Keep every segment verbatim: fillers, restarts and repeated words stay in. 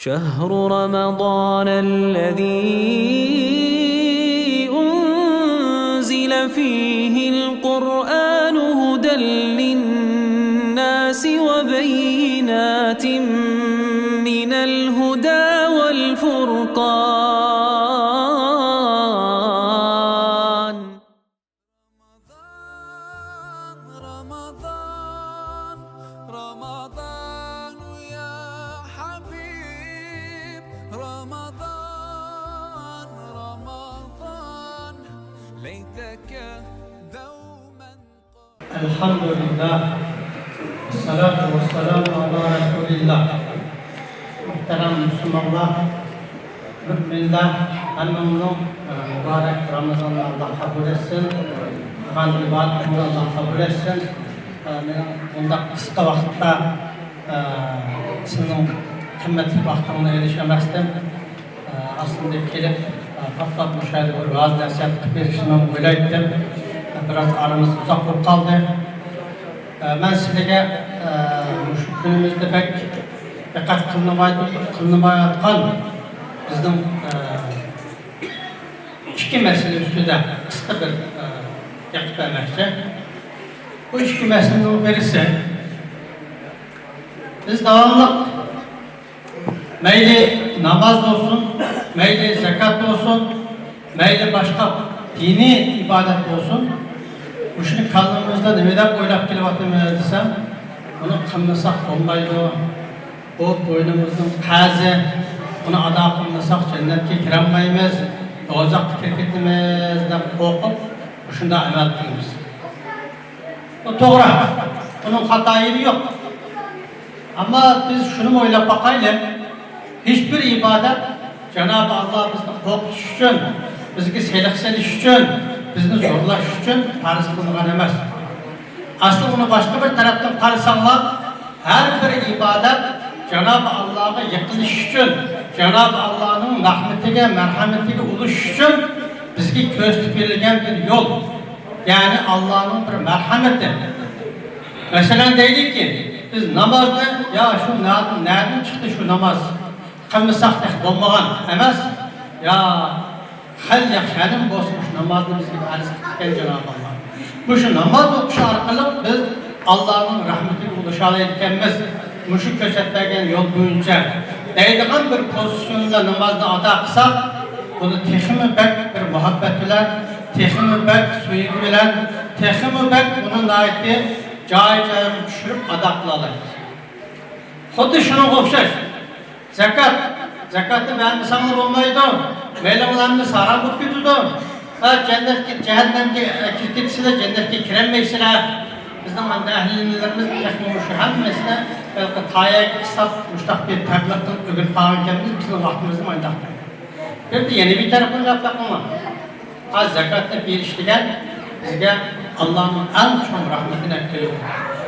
شهر رمضان الذي أنزل فيه القرآن هدى للناس وبينات من الهدى والفرقان. رمضان، رمضان، رمضان يا حبيب، رمضان، رمضان، ليتك دوما قريب. الحمد لله، والصلاة والسلام على رسول الله. مۇھتەرەم مۇسۇلمانلار، مۆمىنلەر، ھەممىڭلارنىڭ، ئە، مۇبارەك رامىزاننى ئاللا قەبۇل ئەتسۇن. قىلغان ئىبادىتىڭلارنى ئاللا قەبۇل ئەتسۇن. ئە، مېنىڭ بۇنداق قىسقا ۋاقىتتا، ئە، سىزنىڭ قىممەتلىك ۋاقتىڭلارنى ئېلىش ئەمەستىم. ئە، ئاستىمدا كېلىپ، ئە، توختاپ مۇشۇ يەردە بىر ۋائىز نەسىھەت قىلىپ بېرىشنى ئويلايتتىم. بىراز ئارىمىز ئۇزاق بولۇپ قالدى. ئە، مەن سىلەرگە، ئە، مۇشۇ كۈنىمىزدە بەك دىققەت قىلىنمايدۇ، قىلىنمايۋاتقان بىزنىڭ، ئە، ئىككى مەسىلە ئۈستىدە قىسقا بىر، ئە، گەپ قىلماقچى. بۇ ئىككى مەسىلىنىڭ بىرسى، بىز داۋاملىق مەيلى ناماز بولسۇن، مەيلى زاكات بولسۇن، مەيلى باشقا دىنىي ئىبادەت بولسۇن، مۇشۇنى كاللىمىزدا نېمە دەپ ئويلاپ كېلىۋاتىمىز دېسەم، بۇنى قىلمىساق بولمايدۇ، بۇ بوينىمىزنىڭ قەرزى، بۇنى ئادا قىلمىساق جەننەتكە كىرەلمەيمىز، دوزاخقا كىرىپ كېتىمىز دەپ قورقۇپ، مۇشۇنداق ئەمەل قىلىمىز. بۇ توغرا، بۇنىڭ خاتا يېرى يوق. ئەمما بىز شۇنىمۇ ئويلاپ باقايلى، ھېچبىر ئىبادەت جانابى ئاللا بىزنى قورقۇتۇش ئۈچۈن، بىزگە سېلىق سېلىش ئۈچۈن، بىزنى زورلاش ئۈچۈن پەرز قىلىنغان ئەمەس. ئەسلى ئۇنى باشقا بىر تەرەپتىن قارىساڭلار، ھەر بىر ئىبادەت جانابى ئاللاغا يېقىنلىشىش ئۈچۈن، جانابى ئاللانىڭ رەھمىتىگە، مەرھەمىتىگە ئۇلىشىش ئۈچۈن بىزگە كۆرسىتىپ بېرىلگەن بىر يول. يەنى ئاللانىڭ بىر مەرھەمىتى. مەسىلەن، دەيلىكى، بىز نامازنى، يا شۇ نەدىن، نەدىن چىقتى شۇ ناماز؟ قىلمىساق تېخى بولمىغان ئەمەس. يا خېلى ياخشى، ھەدىمۇ بولسا مۇشۇ نامازنى بىزگە پەرز قىلىپتىكەن جانابى ئاللا. مۇشۇ ناماز ئوقۇش ئارقىلىق بىز ئاللانىڭ رەھمىتىگە ئۇلىشالايدىكەنمىز. مۇشۇ كۆرسەتمەگەن يول بويىچە دەيدىغان بىر پوزىتسىيوندا نامازنى ئادا قىلساق، بۇنى تېخىمۇ بەك بىر مۇھەببەت بىلەن، تېخىمۇ بەك سۆيگۈ بىلەن، تېخىمۇ بەك بۇنى ناھايىتى جاي-جايىغا چۈشۈرۈپ ئادا قىلالايمىز. خۇددى شۇنىڭغا ئوخشاش، زاكات، زاكاتنى بەرمىسەڭلار بولمايدۇ، مېلىڭلارنى ھارام بولۇپ كېتىدۇ. ھە، جەننەتكە، جەھەننەمگە، ئە، كىرىپ كېتىسىلەر، جەننەتكە كىرەلمەيسىلەر. بىزنىڭ ئەمدى ئەھلىلىرىمىز تېخىمۇ شۇ ھەممىسىنى ھېلىقى تايەگە قىستاپ، مۇشۇنداق بىر تەبلىغ قىلىپ ئۆگىتىپ قالغان ئىكەنمىز، بىزنىڭ ۋاقتىمىزنى مانداق. بىر دە يەنە بىر تەرەپنى ئويلاپ بېقىڭلار. ھە، زاكاتنى بېرىش دېگەن بىزگە ئاللانىڭ ئەڭ چوڭ رەھمىتىنى ئەپ كېلىدۇ.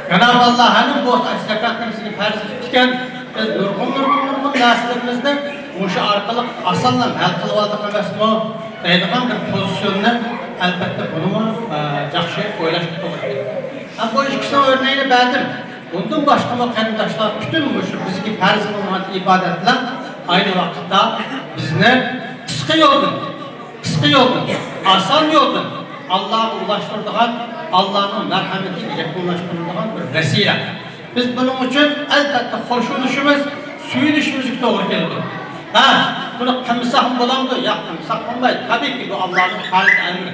جانابى ئاللا ھەنە بولسا زاكاتنى بىزگە پەرز قىلىپتىكەن، بىز نۇرغۇن، نۇرغۇن، نۇرغۇن نەرسىلىرىمىزنى مۇشۇ ئارقىلىق ئاسانلا ھەل قىلىۋالدۇق ئەمەسمۇ دەيدىغان بىر پوزىتسىيوننى، ئەلبەتتە، بۇنىمۇ، ئە، ياخشى ئويلاشقا توغرا كېلىدۇ. ھەم بۇ ئىككىسىنىڭ ئۆرنىكىنى بەردىم. بۇندىن باشقىمۇ قېرىنداشلار، پۈتۈن مۇشۇ بىزگە پەرز قىلىنغان ئىبادەتلەر ئاينى ۋاقىتتا بىزنى قىسقا يولدىن، قىسقا يولدىن، ئاسان يولدىن ئاللاغا ئۇلاشتۇرىدىغان، ئاللانىڭ مەرھەمىتىگە يېقىنلاشتۇرىدىغان بىر ۋەسىلە. بىز بۇنىڭ ئۈچۈن ئەلبەتتە خوشلىشىمىز، سۆيۈنۈشىمىزگە توغرا كېلىدۇ. ھە، بۇنى قىلمىساقمۇ بولامدۇ؟ ياق، قىلمىساق بولمايدۇ. تەبىئىيكى، بۇ ئاللانىڭ پەرز ئەمرى.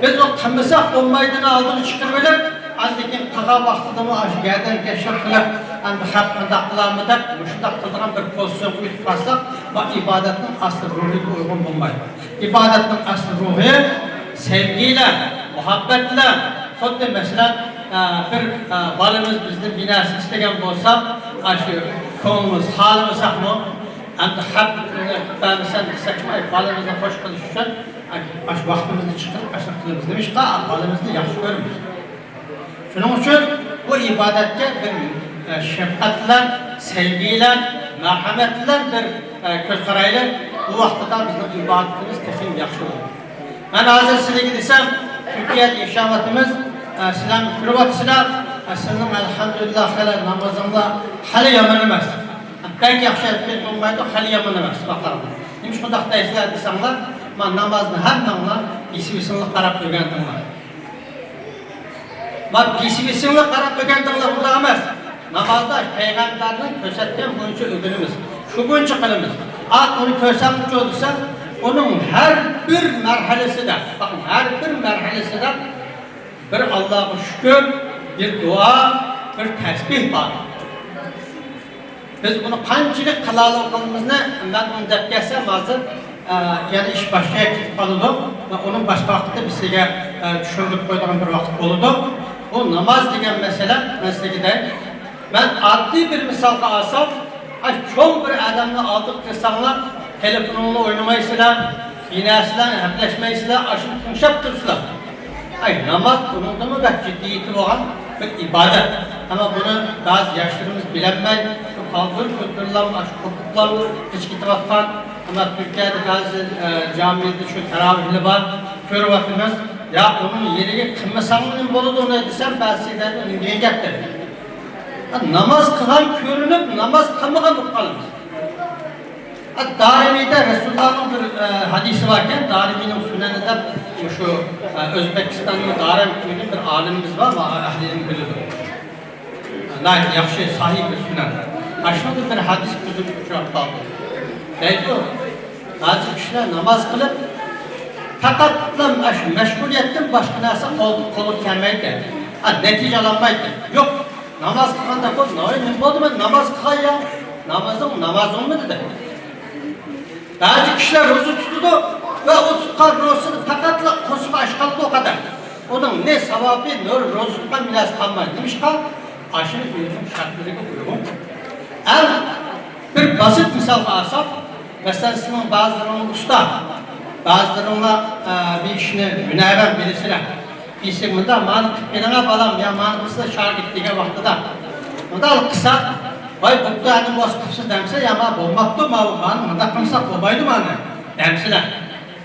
بىز ئۇ قىلمىساق بولمايدىغان ئالدىغا چىقىرىۋېلىپ، ئاندىن كېيىن قالغان ۋاقتىدىمۇ ئاشۇ گەردەنكەشلىك قىلىپ، ئەمدى خەپ قانداق قىلارمۇ دەپ، مۇشۇنداق قىلىدىغان بىر پوزىتسىيونغا ئۆتۈپ قالساق، بۇ ئىبادەتنىڭ ئەسلى روھىغا ئۇيغۇن بولمايدۇ. ئىبادەتنىڭ ئەسلى روھى سەۋگىلەر، مۇھەببەتلەر. خۇددى مەسىلەن، ئە، بىر، ئە، بالىمىز بىزدىن بىر نەرسە ئىستىگەن بولسا، ئاشۇ كۆڭلىمىز خالىمىساقمۇ، ئەمدى خەپ بەرمىسەم دېسەكمۇ، ئاي، بالىمىزنى خوش قىلىش ئۈچۈن، ئاي، ئاشۇ ۋاقتىمىزنى چىقىرىپ ئاشۇنداق قىلىمىز. نېمىشقا؟ بالىمىزنى ياخشى كۆرىمىز. شۇنىڭ ئۈچۈن بۇ ئىبادەتكە بىر، ئە، شەپقەت بىلەن، سەۋگى بىلەن، مەرھەمەت بىلەن بىر، ئە، كۆز قارايلى. بۇ ۋاقتىدا بىزنىڭ ئىبادىتىمىز تېخىمۇ ياخشى بولىدۇ. مەن ھازىر سىلەرگە دېسەم، تۈركىيەدە ياشاۋاتىمىز، ئە، سىلەرمۇ كۆرۈۋاتىسىلەر، ئە، سىلەرنىڭ ئەلھەمدۇلىللا خېلى نامازىڭلار خېلى يامان ئەمەس. بەك ياخشى ئەتكەن بولمايدۇ، خېلى يامان ئەمەس، باقارغا. نېمىشقا ئۇنداق دەيسىلەر دېسەڭلار، ما نامازنى ھەممەڭلار پېسىۋېسىڭلار قاراپ ئۆگەندىڭلار. ما پېسىۋېسىڭلار قاراپ ئۆگەندىڭلار، ئۇنداق ئەمەس. نامازدا پەيغەمبەرنىڭ كۆرسەتكەن بويىچە ئۆگىنىمىز، شۇ بويىچە قىلىمىز. ئا، ئۇنى كۆرسەڭلارچۇ دېسەم، ئۇنىڭ ھەر بىر مەرھەلىسىدە، باقىڭ، ھەر بىر مەرھەلىسىدە بىر ئاللاغا شۈكۈر، بىر دۇئا، بىر تەسبىھ بار. بىز بۇنى قانچىلىك قىلالىغىنىمىزنى مەن ئۇنى دەپ كەلسەم ھازىر، ئە، يەنە ئىش باشقا يەرگە كېتىپ قالىدۇ. مەن ئۇنىڭ باشقا ۋاقىتتا بىز سىزگە، ئە، چۈشەندۈرۈپ قويىدىغان بىر ۋاقىت بولىدۇ. بۇ ناماز دېگەن مەسىلە، مەن سىزگە دەي. مەن ئاددىي بىر مىسالغا ئالسام، ئاي، چوڭ بىر ئادەمنى ئالدىغا كىرسەڭلار، تېلېفونۇڭلار ئوينىمايسىلەر، بىنەسىلەر، ھەپلەشمەيسىلەر، ئاشۇ تىڭشاپ تۇرىسىلەر. ئاي، ناماز ئۇنىڭدىنمۇ بەك جىددىيىتى بولغان بىر ئىبادەت. ئەمما بۇنى بەزى ياشلىرىمىز بىلەلمەي، شۇ پالتىر كۆتۈرۈلەم، ئاشۇ قوپۇپلام كېچىكىپ كېتىۋاتقان. ئەمما تۈركىيەدە بەزى، ئە، جامىلەردە شۇ تاراۋىھلار بار، كۆرۈۋاتىمىز. يا ئۇنىڭ يېرىگە قىلمىساڭمۇ نېمە بولىدۇ ئۇنى دېسەم، بەزىسى دەيدۇ، نېمە دېگەن گەپ دەيدۇ. ناماز قىلغان كۆرۈنۈپ، ناماز قىلمىغان بولۇپ قالىمىز. دارىمىدە رەسۇلۇللانىڭ بىر، ئە، ھەدىسى باركەن، دارىمىنىڭ سۈنەنىدە مۇشۇ، ئە، ئۆزبېكىستاننىڭ دارەم كۆيدە بىر ئالىمىمىز بار، ما ئەھلىنىڭ بىلىدۇ. ناھايىتى ياخشى، ساھىھ بىر سۈنەن. ئاشۇنىڭدا بىر ھەدىس كۆزۈمگە ئۇچراپ قالدى. دەيدۇ، بەزى كىشىلەر ناماز قىلىپ، پەقەتلا ئاشۇ مەشغۇلىيەتتىن باشقا نەرسە قول-، قولىغا كەلمەيدۇ. ئا، نەتىجە ئالالمايدۇ. يوق، ناماز قىلغاندا بۇ، نېمە بولدى، مەن ناماز قىلغان يا، نامازىڭ نامازىڭمۇ دېدى. بەزى كىشىلەر روزا تۇتىدۇ ۋە ئۇ تۇتقان روزىسىنى پەقەتلا قورسىقى ئاچ قالىدۇ، ئۇ قەدەر. ئۇنىڭ نە ساۋابى، نە روزا تۇتقان مىنەسى قالمايدۇ. نېمىشقا؟ ئاشۇنى ئۆزىنىڭ شەرتلىرىگە ئۇيغۇن. ئەڭ بىر باسىت مىسالغا ئالساق، مەسىلەن، سىزنىڭ بەزىلىرىڭلار ئۇستا، بەزىلىرىڭلار، ئە، بىر ئىشنى ھۈنەرۋەن بىلىسىلەر. دېسە، مۇنداق مانا قىلىپ بېرىڭە بالام، يا مانا قىلسا شاگىرت دېگەن ۋاقتىدا. مۇنداق قىلسا، ۋاي بوپتۇ، ئەنە بولسا قىپسىز دەمسە، يا ما بولماپتۇ، ما، مانا مۇنداق قىلمىساق بولمايدۇ مانا دەمسىلەر.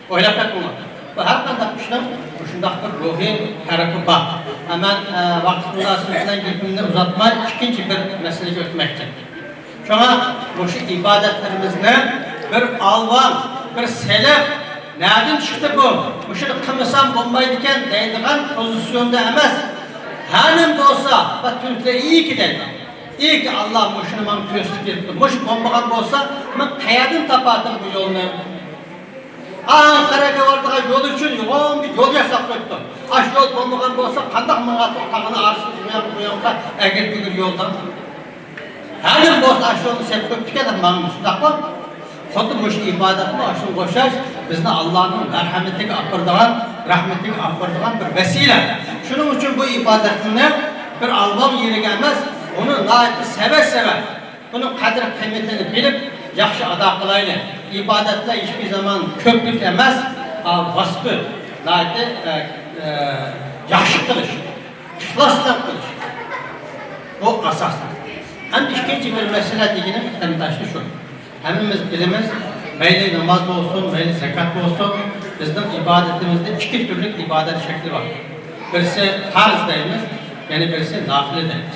ئويلاپ بېقىڭلار. بۇ ھەر قانداق ئىشنىڭ مۇشۇنداق بىر روھىي تەرىپى بار. ھە، مەن، ئە، ۋاقىت مۇناسىۋىتى بىلەن گېپىمنى ئۇزارتماي، ئىككىنچى بىر مەسىلىگە ئۆتمەكچى. شۇڭا مۇشۇ ئىبادەتلىرىمىزنى بىر ئالۋاڭ، بىر سېلىق، نەدىن چىقتى بۇ؟ مۇشۇنى قىلمىسام بولمايدىكەن دەيدىغان پوزىتسىيوندا ئەمەس. ھەنىم بولسا، بە تۈركلەر ئىيكى دەيدۇ. ئىيكى ئاللا مۇشۇنى ماڭا كۆرسىتىپ بېرىپتۇ. مۇشۇ بولمىغان بولسا، مەن قەيەردىن تاپاتتىم بۇ يولنى؟ ئانقەرەگە بارىدىغان يول ئۈچۈن يوغان بىر يول ياساپ قويۇپتۇ. ئاشۇ يول بولمىغان بولسا، قانداق ماڭاتتۇق تاغنى ئارىسىدا ئۇ ياققا، بۇ ياققا ئەگرى-بۈگرى يولدا؟ ھەنىم بولسا ئاشۇ يولنى سېلىپ قويۇپتىكەن دەپ ماڭىمىز، شۇنداقمۇ؟ خۇددى مۇشۇ ئىبادەتمۇ ئاشۇنىڭغا ئوخشاش، بىزنى ئاللانىڭ مەرھەمىتىگە ئاپىرىدىغان، رەھمىتىگە ئاپىرىدىغان بىر ۋەسىلە. شۇنىڭ ئۈچۈن بۇ ئىبادەتنى بىر ئالۋاڭ يېرىگە ئەمەس، ئۇنى ناھايىتى سەۋەب-سەۋەب، بۇنىڭ قەدىر-قىممىتىنى بىلىپ، ياخشى ئادا قىلايلى. ئىبادەتلەر ھېچبىر زامان كۆپلۈك ئەمەس، ئا، ۋاسپى، ناھايىتى، ئە، ئە، ياخشى قىلىش، ئىخلاس بىلەن قىلىش. بۇ ئاساس. ھەم ئىككىنچى بىر مەسىلە دېگىنىم قېرىنداشلار شۇ. ھەممىمىز بىلىمىز، مەيلى ناماز بولسۇن، مەيلى زاكات بولسۇن، بىزنىڭ ئىبادىتىمىزدە ئىككى تۈرلۈك ئىبادەت شەكلى بار. بىرسى پەرز دەيمىز، يەنە بىرسى نافىلە دەيمىز.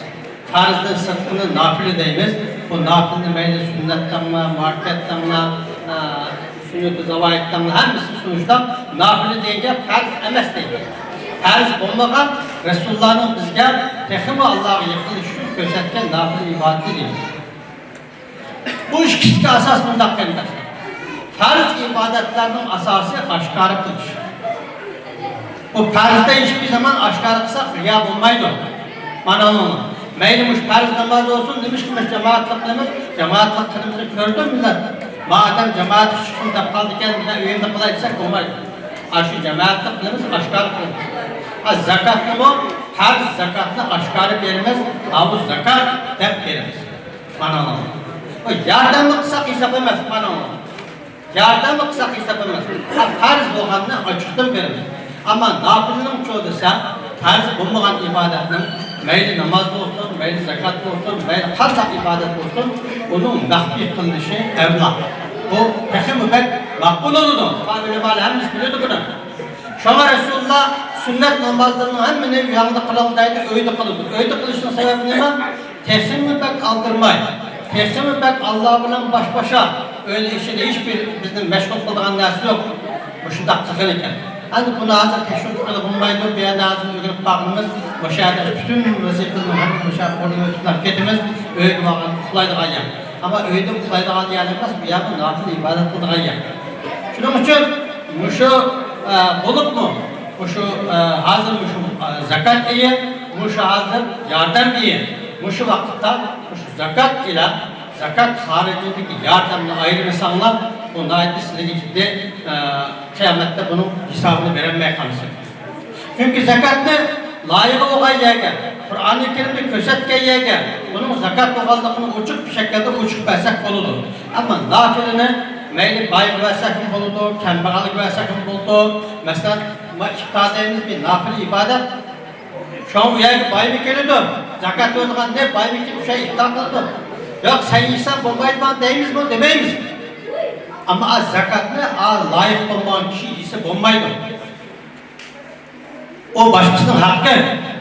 پەرزدىن سىرتقىنى نافىلە دەيمىز. بۇ نافىلىنى مەيلى سۈننەت دەڭلار، مۇئەككەد دەڭلار، ئە، سۈننىتى زاۋائىد دەڭلار، ھەممىسى شۇنىڭ ئۈچۈن نافىلە دېگەن گەپ پەرز ئەمەس دەيمىز. پەرز بولمىغان رەسۇلۇللانىڭ بىزگە تېخىمۇ ئاللاغا يېقىنلىشىش ئۈچۈن كۆرسەتكەن نافىلە ئىبادىتى دەيمىز. بۇ ئىككىسىگە ئاساس مۇنداق قېرىنداشلار. پەرز ئىبادەتلەرنىڭ ئاساسى ئاشكارا قىلىش. بۇ پەرزدە ھېچبىر زامان ئاشكارا قىلساق رىيا بولمايدۇ. مانا ئاڭلاڭلار. مەيلى مۇشۇ پەرز ناماز بولسۇن، نېمىشقا مۇشۇ جامائەتلىك قىلىمىز؟ جامائەتلىك قىلىمىزنى كۆردى مىللەت. ما ئادەم جامائەتكە چىقسۇن دەپ قالدىكەن، مەن ئۆيۈمدە قىلاي دېسەك بولمايدۇ. ئاشۇ جامائەتلىك قىلىمىز، ئاشكارا قىلىمىز. ھە، زاكاتنىمۇ، پەرز زاكاتنى ئاشكارا بېرىمىز، ئاۋۇ زاكات دەپ بېرىمىز. مانا، بۇ ياردەمنى قىلساق ھېساب ئەمەس، مانا. ياردەمنى قىلساق ھېساب ئەمەس. ھە، پەرز بولغاننى ئاچچىقتىن بېرىمىز. ئەمما نافىلىنىڭچۇ دېسە، پەرز بولمىغان ئىبادەتنىڭ، مەيلى ناماز بولسۇن، مەيلى زاكات بولسۇن، مەيلى قانداق ئىبادەت بولسۇن، ئۇنىڭ مەخپىي قىلىنىشى ئەۋلا. بۇ تېخىمۇ بەك ماقۇل بولىدۇ. ئۇلىمالار ھەممىسى بىلىدۇ بۇنى. شۇڭا رەسۇلۇللا سۈننەت نامازلىرىنىڭ ھەممىنى ئۆيۈڭدە قىلىڭ دەيدۇ، ئۆيدە قىلىدۇ. ئۆيدە قىلىشنىڭ سەۋەبى نېمە؟ تېخىمۇ بەك ئالدىرىماي. تېخىمۇ بەك ئاللا بىلەن باش باشا، ئۆينىڭ ئىچىدە ھېچبىر بىزنى مەشغۇل قىلىدىغان نەرسە يوق. مۇشۇنداق قىلغان ئىكەن. ئەمدى بۇنى ھازىر تەكشۈرۈپ چىققىلى بولمايدۇ، بۇ يەردە ھازىر ئۆگىنىپ باقىمىز، مۇشۇ يەردە پۈتۈن ۋەزىپىلەرنى ھەممە مۇشۇ يەردە ئورنىغا ئۆتكۈزۈپ كېتىمىز، ئۆيگە بارغان ئۇخلايدىغان يەر. ئەمما ئۆيدە ئۇخلايدىغان يەر ئەمەس، بۇ يەر بۇ نافىلە ئىبادەت قىلىدىغان يەر. شۇنىڭ ئۈچۈن مۇشۇ، ئە، بولۇپمۇ مۇشۇ، ئە، ھازىر مۇشۇ، ئە، زاكات ئېيى، مۇشۇ ھازىر ياردەم ئېيى، مۇشۇ ۋاقىتتا مۇشۇ زاكات ئېلەپ، زاكات خارىجىدىكى ياردەمنى ئايرىمىساڭلار، بۇ ناھايىتى سىلەرگە جىددىي، ئە، قىيامەتتە بۇنىڭ ھېسابىنى بېرەلمەي قالىسىز. چۈنكى زاكاتنى لايىقى بولغان يەرگە، قۇرئانى كەرىمدە كۆرسەتكەن يەرگە ئۇنىڭ زاكات بولغانلىقىنى ئوچۇق شەكىلدە ئوچۇق بەرسەك بولىدۇ. ئەمما نافىلىنى مەيلى بايغا بەرسەكمۇ بولىدۇ، كەمبەغەلگە بەرسەكمۇ بولىدۇ. مەسىلەن، ما ئىپتار دەيمىز بىر نافىلە ئىبادەت. شۇڭا ئۇ يەرگە بايمۇ كېلىدۇ، زاكات بېرىدىغان دەپ بايمۇ كېلىپ شۇ يەردە ئىپتار قىلىدۇ. ياق، سەن يېسەڭ بولمايدىغان دەيمىزمۇ؟ دېمەيمىز. ئەمما ئا زاكاتنى ئا لايىق بولمىغان كىشى يېسە بولمايدۇ. ئۇ باشقىسىنىڭ ھەققى.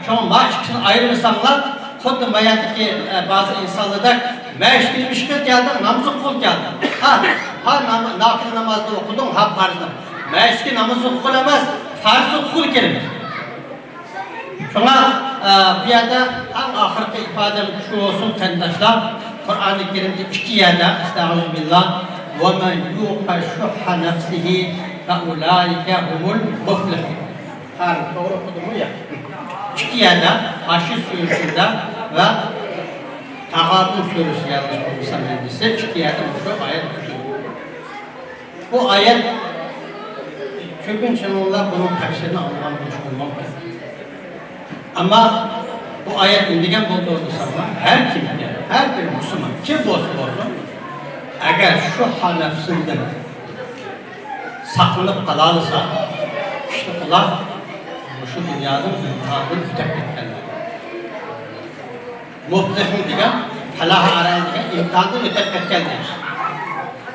شۇڭا ما ئىككىسىنى ئايرىمىساڭلار، خۇددى ما يەردىكى، ئە، بەزى ئىنسانلاردەك، مەسچىتكە ئۈچ قېتىم كەلدىڭ، ناماز ئوقۇغىلى كەلدىڭ. ھا، ھا نام-، نافىلە نامازنى ئوقۇدۇڭ، ھا پەرزنى. مەسچىتكە ناماز ئوقۇغىلى ئەمەس، پەرز ئوقۇغىلى كېلىمىز. شۇڭا، ئە، بۇ يەردە ئەڭ ئاخىرقى ئىپادەم شۇ بولسۇن، قېرىنداشلار. قۇرئانى كەرىمدە ئىككى يەردە، ئەستەغفىرۇللا، «ومن يوق شح نفسه فأولئك هم المفلحون». ھە، توغرا ئوقۇدۇممۇ يا؟ ئىككى يەردە، ھاشىر سۈرىسىدە ۋە تاغابۇن سۈرىسى، يالغۇز بولمىسام ئەمدىسە، ئىككى يەردە مۇشۇ ئايەت ئوقۇلدى. بۇ ئايەت كۆپىنچە ئىنسانلار بۇنىڭ تەپسىرىنى ئاڭلىغان بولۇشى مۇمكىن. ئەمما بۇ ئايەت نېمە دېگەن بولدى دېسەڭلار، ھەر كىمگە، ھەر بىر مۇسۇلمان كىم بولسا بولسۇن، ئەگەر شۇھ نەپسىدىن ساقلىنىپ قالالىسا، ئىشتە ئۇلار مۇشۇ دۇنيادىن ئىمتىھاندىن ئۆتۈپ كەتكەنلەر. مۇفلىھۇن دېگەن، پالاھا ئەرەن دېگەن ئىمتىھاندىن ئۆتۈپ كەتكەن دېگەن.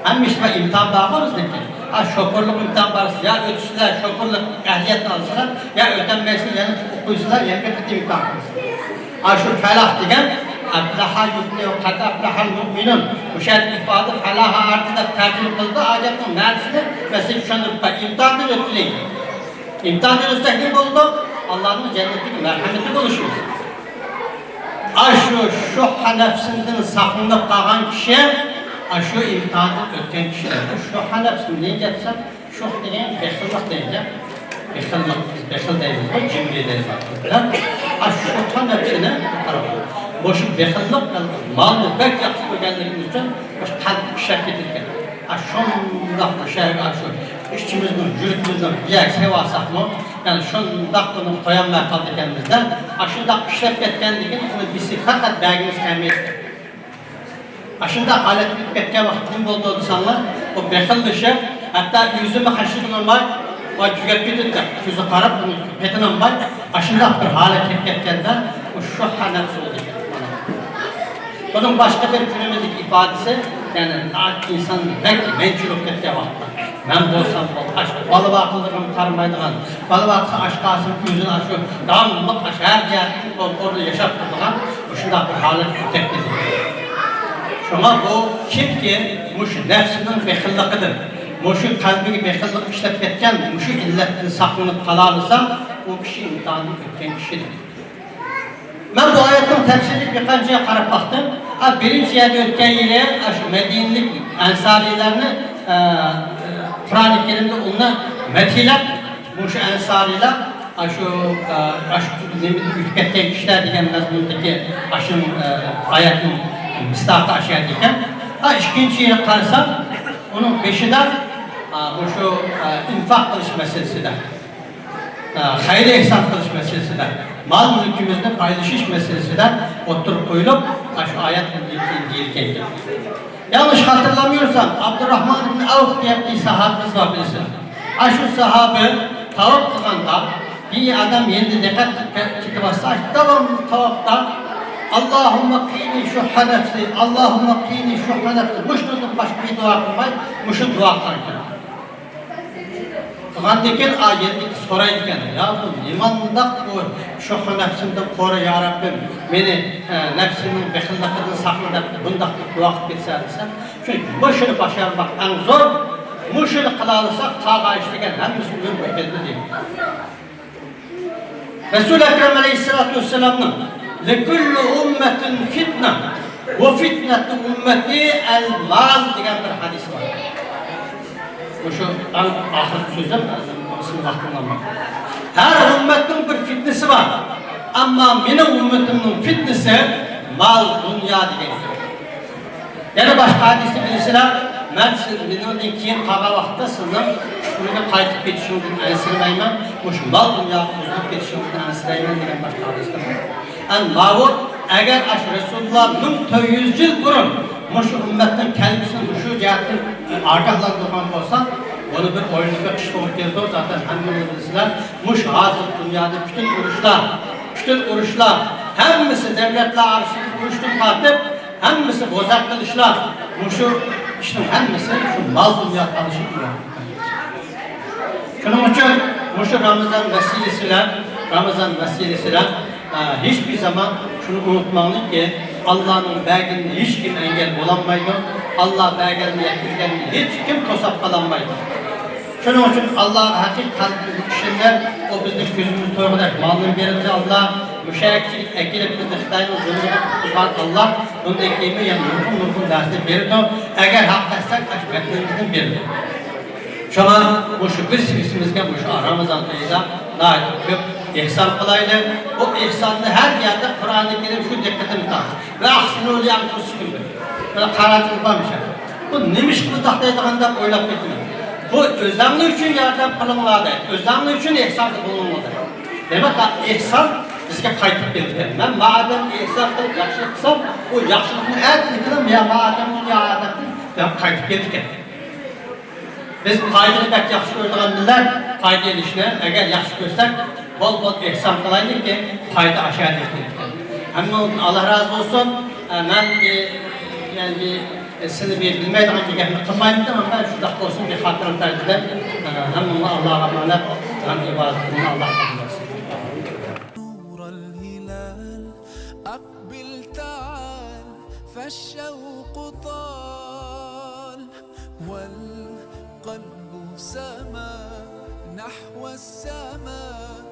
ھەممە ئىشتا ئىمتىھان بارغۇ بىزنىڭكى. ھە، شوپۇرلۇق ئىمتىھان بار، يا ئۆتىسىلەر، شوپۇرلۇق ئەھلىيەتنى ئالىسىلەر، يا ئۆتەلمەيسىلەر، يەنە ئوقۇيسىلەر، يەنە بىر قېتىم ئىمتىھان قىلىسىلەر. ھە، شۇ پەلاھ دېگەن، ئەپلەھە يۇفلىھۇ، قەد ئەپلەھەل مۇئمىنۇن. مۇشۇ يەردىكى ئىپادە پالاھا ئەردى دەپ تەرجىمە قىلىدۇ، ھاجەتنىڭ مەنىسىنى مەن سىزگە چۈشەندۈرۈپ بېرەي. ئىمتىھاندىن ئۆتكىلى. ئىمتىھاندىن ئۆتسەك نېمە بولىدۇ؟ ئاللانىڭ جەننىتىدىكى مەرھەمىتى بولۇشىمىز. ئاشۇ شۇھ نەپسىدىن ساقلىنىپ قالغان كىشى، ئاشۇ ئىمتىھاندىن ئۆتكەن كىشىلەر. شۇھ نەپسى نېمە دەپسەن؟ شۇھ دېگەن بېخىللىق دەيدۇ. بېخىللىق، بىز بېخىل دەيمىز، جىمرى دەيمىز. ئاشۇ شۇھ نەپسىنى قاراڭ. مۇشۇ بېخىللىق، مالنى بەك ياخشى كۆرگەنلىكىمىز ئۈچۈن مۇشۇ قەلب ئىشلەپ كېتىدىكەن. ئاشۇنداق مۇشۇ ئاشۇ ئىچىمىزنىڭ، يۈرىكىمىزنىڭ بىر يەرگە سېلىۋالساقمۇ، يەنى شۇنداق ئۇنى قويالماي قالىدىكەنمىزدە، ئاشۇنداق ئىشلەپ كەتكەندىن كېيىن ئۇنى بىزگە پەقەت بەرگىمىز كەلمەيدىكەن. ئاشۇنداق ھالەتكە كىرىپ كەتكەن ۋاقىت نېمە بولىدۇ دېسەڭلار، ئۇ بېخىللىشىپ، ھەتتا ئۆزىمۇ خەجلىك قىلالماي، ۋاي تۈگەپ كېتىدۇ دەپ، كۆزىگە قاراپ ئۇنى پېتىنالماي، ئاشۇنداق بىر ھالەتكە كىرىپ كەتكەندە، ئۇ شۇھ نەپسى بولىدىكەن. بۇنىڭ باشقا بىر كۈنىمىزدىكى ئىپادىسى، يەنى ئىنسان بەك مەنچىل بولۇپ كەتكەن ۋاقىتتا، مەن بولسام بولدى، ئاشۇ بالا بار قىلدىغىنىغا قارىمايدىغان، بالا بار قىلسا ئاچ قالسۇن، ئۆزىنى ئاشۇ داۋاملىق ئاشۇ ھەر جەھەتتىن كونترولدا ياشاپ تۇرىدىغان مۇشۇنداق بىر ھالەتكە كەتكەن. شۇڭا بۇ كىمكى مۇشۇ نەپسىنىڭ بېخىللىقىدىن، مۇشۇ قەلبىگە بېخىللىق ئىشلەپ كەتكەن، مۇشۇ ئىللەتتىن ساقلىنىپ قالالىسا، ئۇ كىشى ئىمتىھاندىن ئۆتكەن كىشىدۇر. مەن بۇ ئايەتنىڭ تەپسىرىگە بىر قانچە قاراپ باقتىم. ھە، بىرىنچى يەردە ئۆتكەن يىلى ئاشۇ مەدىنىلىك ئەنسارىيلارنى، ئە، قۇرئانى كەرىمدە ئۇلارنى مەدھىيلەپ، مۇشۇ ئەنسارىيلار ئاشۇ، ئە، ئاشۇ نېمىدىن ئۆتۈپ كەتكەن كىشىلەر دېگەن مەزمۇندىكى ئاشۇ، ئە، ئايەتنىڭ مىسداقى ئاشۇ يەردە ئىكەن. ھە، ئىككىنچى يىلى قارىسام، ئۇنىڭ بېشىدا، ئە، مۇشۇ، ئە، ئىنفاق قىلىش مەسىلىسىدە، خەير ئېھسان قىلىش مەسىلىسىدە، مال مۈلكىمىزنى پايلىشىش مەسىلىسىدە ئوتتۇرىغا قويۇلۇپ، ئاشۇ ئايەت دېيىلگەن. يالغۇز خاتىرىلىمىسام، ئابدۇراخمان ئىبن ئەۋف دېگەن بىر ساھابىمىز بار بىلىسىز. ئاشۇ ساھابە تاۋاپ قىلغاندا، بىر ئادەم يېنىدا دىققەت قىلىپ كېتىۋاتسا، داۋاملىق تاۋاپتا، «ئاللاھۇممە قىنى شۇھھە نەپسى، ئاللاھۇممە قىنى شۇھھە نەپسى». مۇشۇنىڭدىن باشقا بىر دۇئا قىلماي، مۇشۇ دۇئا قىلغان. قىلغاندىن كېيىن، ئا، يەنە سورايدىكەن، يا بۇ نېمانداق بۇ شۇھ نەپسىمدىن قورۇ، يا رەببىم، مېنى، ئە، نەپسىمنىڭ بېخىللىقىدىن ساقلا دەپ، بۇنداق دۇئا قىلىپ كەتسە دېسەم، شۇ مۇشۇنى باشارماق ئەڭ زور، مۇشۇنى قىلالىساق، قالغان ئىش دېگەن ھەممىسى ئۆلۈپ كېتىدۇ دەيدۇ. رەسۇل ئەكرەم ئەلەيھىسسالاتۇ ۋەسسالامنىڭ «لىكۇللى ئۇممەتىن فىتنە، ۋە فىتنەتۇ ئۇممەتى ئەل مال» دېگەن بىر ھەدىسى بار. مۇشۇ ئەڭ ئاخىرقى سۆزۈم، ئىسمى ۋاقتىم بولمىدى. ھەر ئۈممەتنىڭ بىر فىتنىسى بار، ئەمما مېنىڭ ئۈممىتىمنىڭ فىتنىسى مال، دۇنيا دېگەن گەپ. يەنە باشقا ھەدىستە بىلىسىلەر، مەن سىز مېنىڭدىن كېيىن قالغان ۋاقىتتا سىزنىڭ ئۇچقۇنىغا قايتىپ كېتىشىڭىزدىن ئەنسىرىمەيمەن، مۇشۇ مال دۇنياغا ئۇزىلىپ كېتىشىڭىزدىن ئەنسىرەيمەن دېگەن باشقا ھەدىستە بار. ئەن ماۋۇ، ئەگەر ئاشۇ رەسۇلۇللا مىڭ تۆت يۈز يىل بۇرۇن مۇشۇ ئۈممەتنىڭ كەلگۈسىنى مۇشۇ جەھەتتىن ئاگاھلاندۇرغان بولسا، بۇنى بىر ئويلىنىپ بېقىش توغرا كېلىدۇ. زاتەن ھەممىڭلار بىلىسىلەر، مۇشۇ ھازىر دۇنيادا پۈتۈن ئۇرۇشلار، پۈتۈن ئۇرۇشلار، ھەممىسى دەۋلەتلەر ئارىسىدىكى ئۇرۇشتىن تارتىپ، ھەممىسى بوزەك قىلىشلار، مۇشۇ ئىشنىڭ ھەممىسى شۇ مال دۇنيا تالىشىپ تۇرۇۋاتىدۇ. شۇنىڭ ئۈچۈن مۇشۇ رامىزان ۋەسىلىسى بىلەن، رامىزان ۋەسىلىسى بىلەن، ئە، ھېچبىر زامان شۇنى ئۇنتۇماڭلاركى، ئاللانىڭ بەرگىنىنى ھېچكىم ئەنگەل بولالمايدۇ، ئاللا بەرگەننى يەتكۈزگەننى ھېچكىم توساپ قالالمايدۇ. شۇنىڭ ئۈچۈن ئاللاغا ھەقىقىي قەلبىمىزنى ئىشىنىپ، ئۇ بىزنىڭ كۆزىمىز تويغۇدەك مالنى بېرىدۇ ئاللا، مۇشەكىچىلىك ئەكېلىپ بىزنى خىتاينىڭ زۇلمىغا تۇتقۇزغان ئاللا، بۇندىن كېيىنمۇ يەنە نۇرغۇن، نۇرغۇن نەرسىنى بېرىدۇ. ئەگەر ھەق ئەتسەك، ئاشۇ ۋەتىنىمىزنى بېرىدۇ. شۇڭا مۇشۇ بىر سىۋىسىمىزگە مۇشۇ رامىزان ئېيىدا ناھايىتى كۆپ ئېھسان قىلايلى. بۇ ئېھساننى ھەر يەردە قۇرئانى كەرىم شۇ دىققىتىمنى تارتتى. ۋە ئەھسىنۇ لىئەنفۇسىكۇم دەپ. مانا قارا تىلغا بىر ئىش. بۇ نېمىشقا بۇنداق دەيدىغان دەپ ئويلاپ كېتىمەن. بۇ ئۆزەڭلار ئۈچۈن ياردەم قىلىڭلار دەيدۇ. ئۆزەڭلار ئۈچۈن ئېھساندا بولۇڭلار دەيدۇ. دېمەك، ئېھسان بىزگە قايتىپ كېلىدىكەن. مەن ما ئادەمگە ئېھسان قىلىپ ياخشىلىق قىلسام، ئۇ ياخشىلىقنى ئەتىگىنى يا ما ئادەمدىن يا ئادەمدىن قايتىپ كېلىدىكەن. بىز پايدىنى بەك ياخشى كۆرىدىغان مىللەت، پايدا ئېلىشنى ئەگەر ياخشى كۆرسەك، بول بول ئېھسان قىلايلىكى، پايدا ئاشۇ يەردىن كېلىدىكەن. ھەممىڭىزدىن ئاللا رازى بولسۇن. ئە، مەن، ئە، يەنى، ئە، سىلى بىر بىلمەيدىغان بىر گەپنى قىلمايمەن، ئەمما شۇنداق بولسۇن، بىر خاتىرىلىك تەرىپىدە، ئە، ھەممىڭلار ئاللاغا ئامانەت، جان ئىبادىتىڭلارنى ئاللا قوبۇل قىلسۇن. نور الهلال، أقبل تعال، فالشوق طال، والقلب سما نحو السماء،